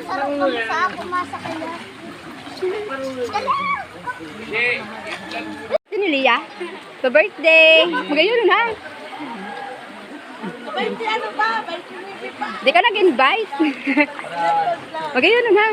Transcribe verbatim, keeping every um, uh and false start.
Sarap kami sa ako, masa kaya. Si Nelia, pa birthday. Magayon ha. Di ka nag-invite. Magayon ha.